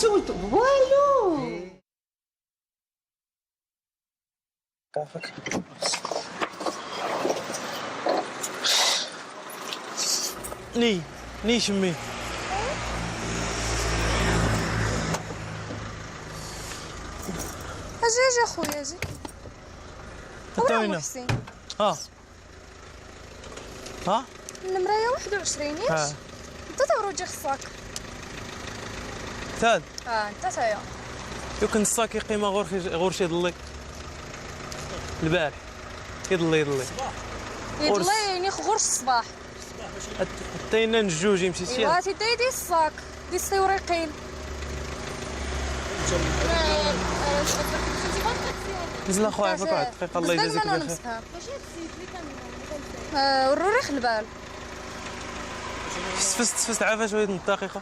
سولت والو. عافاك. ني ني شمي. اجي اجي اخويا اجي. حتى محسن. ها ها النمرة 21 ياك؟ انت تورجي خصك. ثاد. انت تايا. يمكن الصاك قيمة غور شي ضلي. البارح يضلي يضلي. يضلي يعني غور الصباح. حتى لنا نجوج يمشي شي. ايوا تيدي دي الصاك دي السيوريقين. نزل اخويا عافاك واحد الدقيقة الله يجازيك بخير. وروريخ البال. تفست تفست عافا شوية الدقيقة.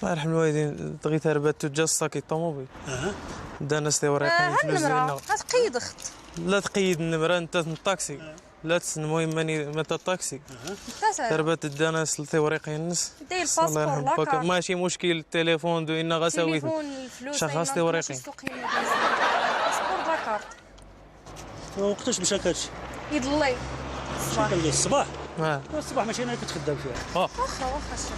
الله يرحم الوالدين دغيا هربات تجا الصاكي الطوموبيل. دا ناس تيوريقين فلوس ديالنا. تقيد اخت. لا تقيد النمرة انت الطاكسي. لا تسن المهم ماني ما الطاكسي. هربات دا ناس تيوريقين الناس. دير ال passeport la carte. ماشي مشكل التليفون دو ان غاساوي. التليفون الفلوس شخص تيوريقين. passeport la carte. وقتاش مشى هادشي؟ يضلي. الصباح. الصباح؟ الصباح ماشي انا كنت خدام فيها. واخا واخا الشغل.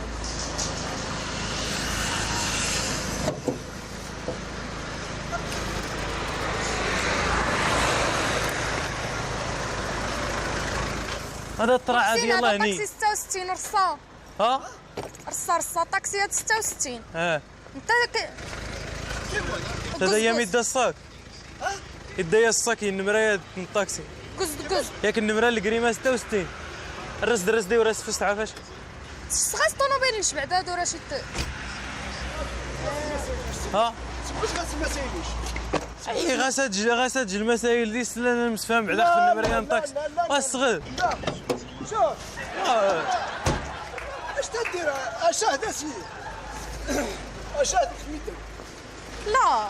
هذا الطراعه ديال الله هني. طاكسي 66 رصا. ها؟ رصا رصا طاكسي 66. انت هذا هي ميدا الصاك. يدا يا الصاك النمرة الطاكسي. قز قز. ياك النمرة الكريمة 66. الرصد الرصد وراس فست عافاش. غاس الطوموبيل نشبع دادو راه شي. ها؟ واش غاس المسائل؟ اي غاسات غاسات المسائل دي سلا المسفهم بعدا خدم النمرة ديال الطاكسي. الصغير. لا شوف اش تدير؟ اشاهد اسيدي اشاهد خميتك. لا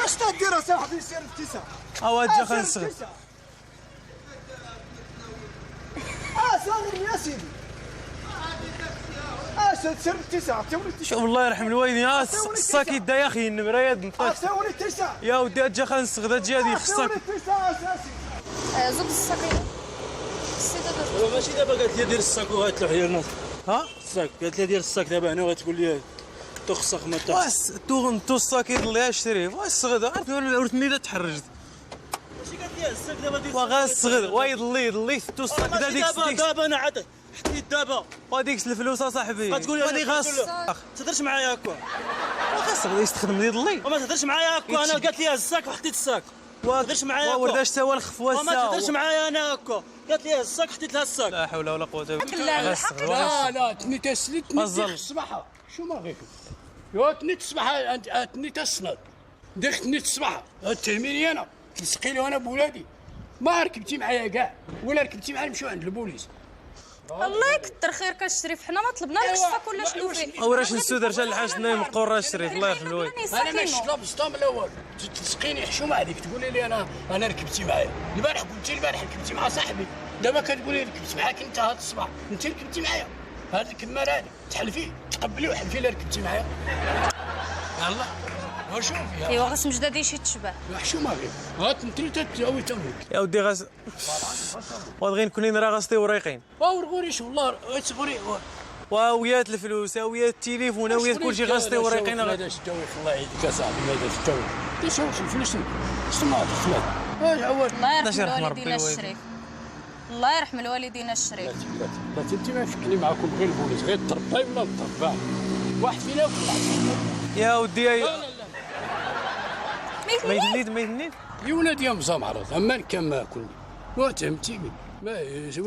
اش تدير اصاحبي؟ سير التسعة. اوا تجا خنصغر. صغر يا سيدي. سير التسعة. شوف الله يرحم الوالدين الصاك يدا يا اخي النمرة يا الطاكسي. التسعة يا ودي تجا خنصغر تجي هذه خصك. التسعة اساسي. زوج الصاك. ماشي دابا قالت لي دير الصاك وغتلوح لي الناس. ها؟ الصاك قالت لي دير الصاك دابا هنا وغتقول لي تخصك ما تخص. تو الصاك يضل الشريف الصغد عرفت ورثني لا تحرجت. ماشي قالت لي الصاك دابا دير وغا الصغد ويضلي يضلي تو الصاك دا ديك دابا انا عاد حطيت دابا وهذيك الفلوس اصاحبي. غتقول لي غادي غاص تهضرش معايا هكا. وغاص غادي يستخدم لي ضلي. وما تهضرش معايا هكا. انا قالت لي الصاك وحطيت الصاك. ما تهضرش معايا هكا. ورداش تا هو الخفوه ما تهضرش معايا انا هكا. قالت لي الصاك حطيت لها الصاك. لا حول ولا قوة الا بالله. لا لا تني تسلي تني الصباح شو ما غير يا تني الصباح تني تسند ديك تني الصباح تهميني انا تلصقي لي انا بولادي. ما ركبتي معايا كاع ولا ركبتي معايا نمشيو عند البوليس. الله يكثر خيرك الشريف حنا ما طلبنا لكش الصاك ولا شنو فيه. وراش نسود رجال الحاج نايم قرا الشريف الله يرحم الوالدين. انا ما شفت لا بسطام لا والو. تلصقيني حشومه عليك تقولي لي انا ركبتي معايا البارح. قلتي البارح ركبتي مع صاحبي دابا كتقولي ركبت معاك انت هذا الصباح. انت ركبتي معايا هاد الكماره هادي تحلفي تقبلي وحلفي لا ركبتي معايا. يلاه وشوفي. ايوا غاس مجدادي شي تشبع حشومه غير غاتنتري تاوي تاوي يا ودي غاس وغادي نكونين راه غاستي وريقين. ورغوريش والله غوري ويات الفلوس ويات التليفون ويات كلشي غاستي وريقين. هذا التويخ الله يهديك اصاحبي هذا التويخ تشوف الفلوس سمعت سمعت. الله يرحم الوالدين الشريف. الله يرحم الوالدين الشريف. لا لا انت ما فكني معاكم غير البوليس غير تربي ولا تربى واحد فينا يا ودي. ما يتنيد ما يتنيد يا ولادي يا مزامعرض اما كما كل وتهمتيني ما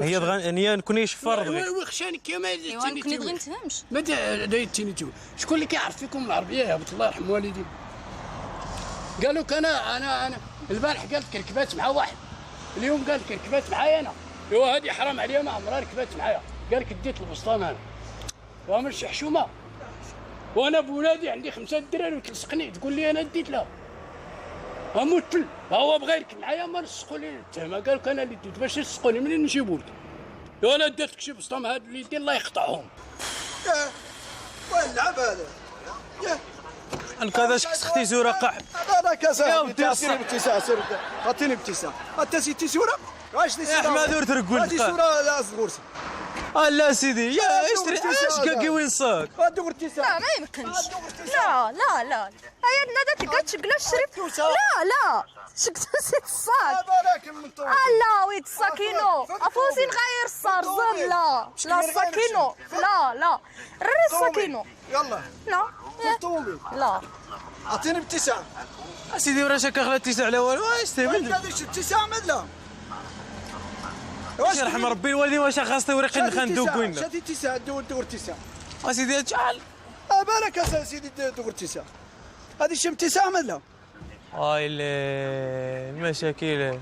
هي دغيا نكوني شفار دغيا وخشانك يا ما ايوا نكوني دغيا نتفهمش ما دايتيني تو. شكون اللي كيعرف فيكم العربية يا بنت الله يرحم والديك؟ قالوا لك انا انا انا البارح قالت ركبات مع واحد اليوم قالت ركبات معايا انا. ايوا هذه حرام عليا ما عمرها ركبات معايا. قال لك ديت البسطام انا وماشي حشومه وانا بولادي عندي 5 دراري وتلصقني تقول لي انا ديت لها. مثل هو بغى يركب معايا ما لصقوا لي التهمة، قال لك انا اللي ديت باش يلصقوا لي منين نجيبوا لك؟ ولا درت شي بسطام هاد اليدين الله يقطعهم. وين اللعب هذا؟ هذا شك زورة قح. لا كاسا سير باتساع، سير عطيني باتساع. انت سيتي صوره؟ واش يا احمد ورث رقول هذه صوره لا صغور. لا سيدي يا اشتري اش كاكي وين صاك؟ لا ما يمكنش. لا لا لا هيا نادا تلقى تشقلا الشريف. لا لا شكتو سيت الصاك. لا ويت الساكينو افوزي نغير الصار زم. لا لا الساكينو لا لا رري الساكينو. يلا لا لا اعطيني باتساع اسيدي. وراش هكا خلا اتساع على والو. واش تهبل اتساع مدلا. واش يرحم ربي الوالدين واش خاصني وريقي نخندوك وين؟ شادي اتساع دور اتساع اسيدي شحال؟ بالك اسيدي دور اتساع. هذه شي اتساع مدلا. هاي المشاكل.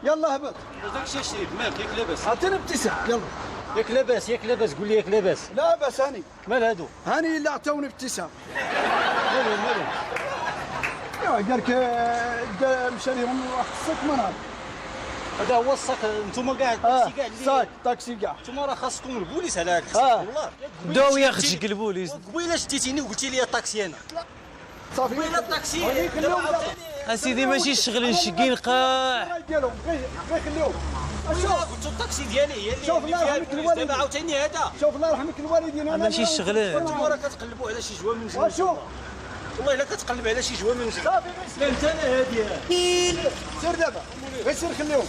يلا هبط. داكشي الشريف مالك ياك لاباس؟ عطيني اتساع يلا. ياك لاباس ياك لاباس قول لي ياك لاباس. لاباس هاني. مال هادو؟ هاني اللي عطاوني باتساع. مالهم مالهم؟ ايوا قال لك مشى لهم واحد الصاك ما نعرف. هذا هو الصاك انتم كاع الطاكسي كاع اللي صاك طاكسي كاع انتم راه خاصكم البوليس على هذا الحساب والله. داو يا اخي البوليس. قبيلة شديتيني وقلتي لي الطاكسي انا. صافي قبيلة الطاكسي اسيدي ماشي الشغل نشقي نقاح ديالهم غير خليهم. شوف قلت الطاكسي ديالي هي اللي شوف الله يرحمك الوالدين. دابا عاوتاني هذا. شوف الله يرحمك الوالدين. انا ماشي الشغل. انتم راه كتقلبوا على شي جوا من جوا. شوف والله الا كتقلب على شي جوا من جوا. صافي لا انت انا هادي. سير دابا غير سير خليهم.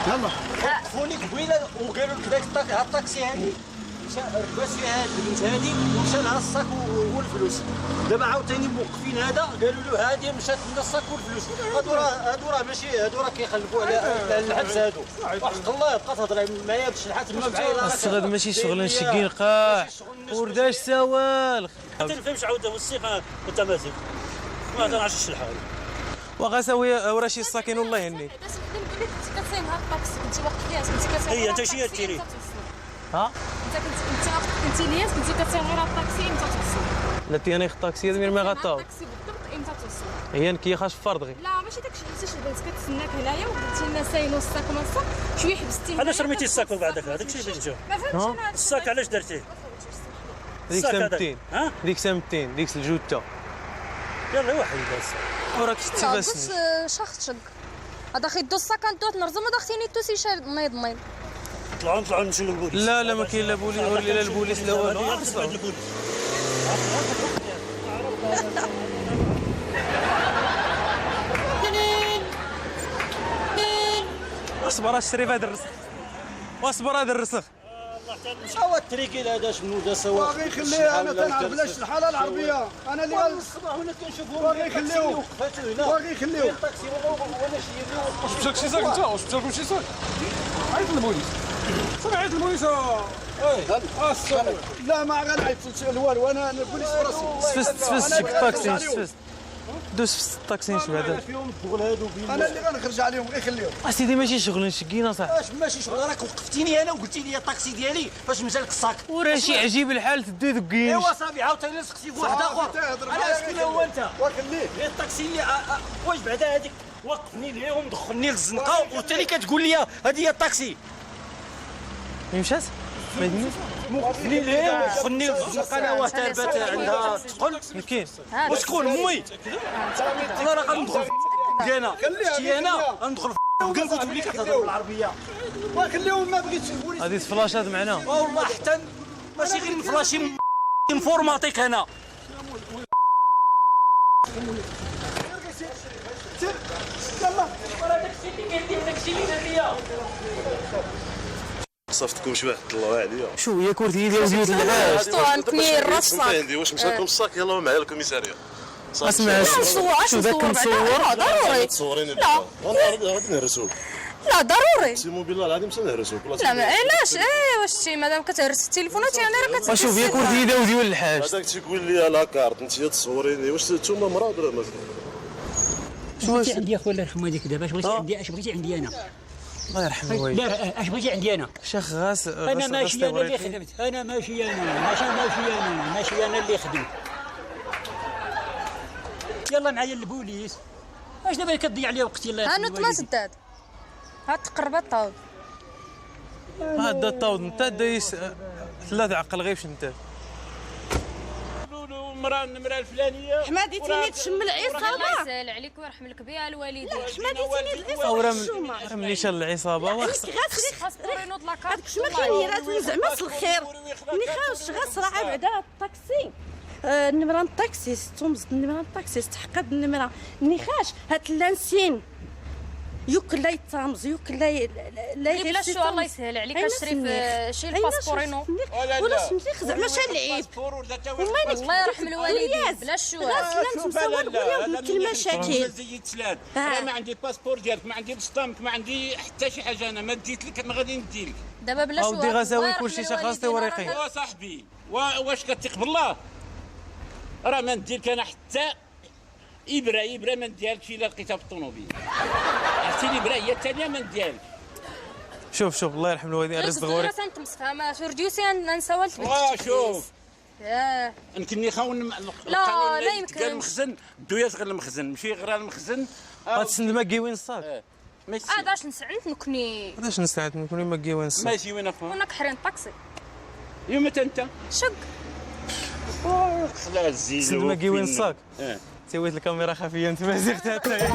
يلا وقفوني قبيلة وقالوا لك داك الطاكسي هادي مشى ركبات فيها هاد البنت هادي ومشى لها الصاك والفلوس. دابا عاوتاني موقفين هذا قالوا له هادي مشات لنا الصاك والفلوس. هادو راه ماشي هادو راه كيقلبوا على الحبس هادو. وحق الله بقى تهضر معايا بالشلحه تما معايا. الصغد ماشي شغل نشقي نقاح ورداش سوال. حتى نفهمش عاود السيق التمازيغ ما تنعرفش الشلحه. وغاساوي وراشي الساكن والله يهنيك. نقول لك كنت كتصايب هاد الطاكسي كنتي واقف ليا كنتي كتصايب. هي انت شي تيري ها انت كنت كنتي ليا كنتي كتصايب غير هاد الطاكسي امتى توصل؟ لا تياني الطاكسي مير ما غطاو الطاكسي بالضبط امتى توصل؟ هي نكي خاش فرض غير. لا ماشي داكشي حيت البنت كتسناك هنايا وقلتي لنا ساينو الصاك وما الصاك شوية حبستي. علاش رميتي الصاك من بعدك؟ هذاك الشيء اللي نشوف. ما فهمتش انا الصاك علاش درتيه؟ ديك سنتين ديك سنتين ديك الجوته. يلا واحد الصاك وراك شتي بس شخص شق هذا خيدو الصاك ندوت نرزم هذا خصني توسي شي نيض نيض. طلعوا نمشيو للبوليس. لا لا ما كاين لا بوليس ولا البوليس لا والو. اصبر الشريف هذا الرسخ واصبر هذا الرسخ. هو التريكيل هذا شنو دا سوا باغي يخليه. انا تنعرف علاش الحالة العربية انا اللي الصباح وانا كنشوفهم باغي يخليهم باغي يخليهم الطاكسي وانا شي اللي واش مشاك شي صاك انت؟ واش مشاكم شي صاك؟ عيط للبوليس صافي عيط للبوليس. لا ما غنعيط والو انا البوليس براسي. تفست تفست الطاكسي تفست دوز في الطاكسي بعدا. انا اللي غنخرج عليهم غير خليهم. اسيدي ماشي شغل نشقينا صاحبي. اش ماشي شغل؟ راك وقفتيني انا وقلتي لي الطاكسي ديالي فاش مشى لك الصاك. وراه شي عجيب الحال تدي دقينش. ايوا صافي عاوتاني نسقسي في واحد اخر. انا شكون هو انت؟ وخليه غير الطاكسي اللي واش بعدا هذيك وقفني ليه ودخلني للزنقه وثاني كتقول لي هذه هي الطاكسي. مشات؟ وقفني ليه ودخلني للزنقه انا واحد البات عندها تقل. كاين وشكون امي؟ انا راه غندخل انا شتي انا غندخل في وتولي كتهضر بالعربية. وخليهم ما بغيتش البوليس. هذه فلاشات معنا والله حتى ماشي غير نفلاشي informatique انا. سير يلا راه داكشي اللي كندير داكشي اللي دار ليا. صيفطكم شي واحد طلعوا عليا. شو هي كورتي ديال زيوت الغاز؟ شطوان كبير راس عندي واش مشى لكم الصاك؟ يلا معايا ال commissariat. اسمع شو ذاك مصور؟ ضروري تصوريني لا غادي نهرسوك. لا ضروري سيمو بالله العظيم سنهرسوك. لا ما علاش؟ ايه واش شتي مادام كتهرس التليفونات يعني راه كتهرس. شوف هي كورتي ديال الحاج. هذاك تيقول لي la carte انت تصوريني. واش نتوما مرض ولا مازال؟ اش بغيتي عندي اخويا الله يرحم والديك دابا؟ اش بغيتي عندي؟ اش بغيتي عندي انا؟ الله يرحم الوالدين. لا اش بغيتي عندي انا؟ شيخ غاس انا ماشي انا اللي خدمت، انا ماشي انا، ماشي انا، ماشي انا اللي خدمت. يلا معايا للبوليس. اش دابا كتضيع لي وقتي الله ها يرحم نوت ما الوالدين. سداد. ها تقربت طاود. هذا الطاود انت دايس ثلاث عقل غير باش انت. المراه النمره الفلانيه. حمادي تيني تشم الله العصابه. يسهل عليك ويرحم لك بها الوالدين. حمادي تيني العصابه او راه الحشومه. ملي شال العصابه وخص باسبور ينوض la carte. هذاك شما كاين زعما الخير ملي خاوش غسرعه بعدا الطاكسي. النمره الطاكسي ستومز النمره الطاكسي استحقد النمره نيخاش هات لانسين يوك لا يتامز يوك لا لا غير بلا شو الله يسهل عليك الشريف شي الباسبورينو. ولا سميخ زعما شا العيب. الله يرحم الوالدين بلا شو. غاس لا نتمساو نقول المشاكل. زيد انا ما عندي passeport ديالك، ما عندي بسطامك، ما عندي حتى شي حاجه، انا ما ديت لك ما غادي ندي لك. دابا بلا شو. اودي غزاوي كلشي شخصتي ورقي. وا صاحبي واش كتثق بالله؟ راه ما ندير لك انا حتى ابره، ابره ما نديها لك الا لقيتها في الطوموبيل. عرفتي الابره هي الثانيه ما نديها لك. شوف شوف الله يرحم الوالدين الرزق غوري. تمسخها شو نسوالت. وا شوف يمكن خاون لا لا يمكن المخزن دوياش غير المخزن ماشي غير المخزن. غتسند ما كيوين الصاك. باش نسعد نكوني. باش نسعد نكوني ما كيوين الصاك. ماشي وين اخويا؟ هناك حرين طاكسي. يوم انت شق. خلاص زيد سند ما كيوين الصاك. سويت الكاميرا خفيه انت ما زغت حتى.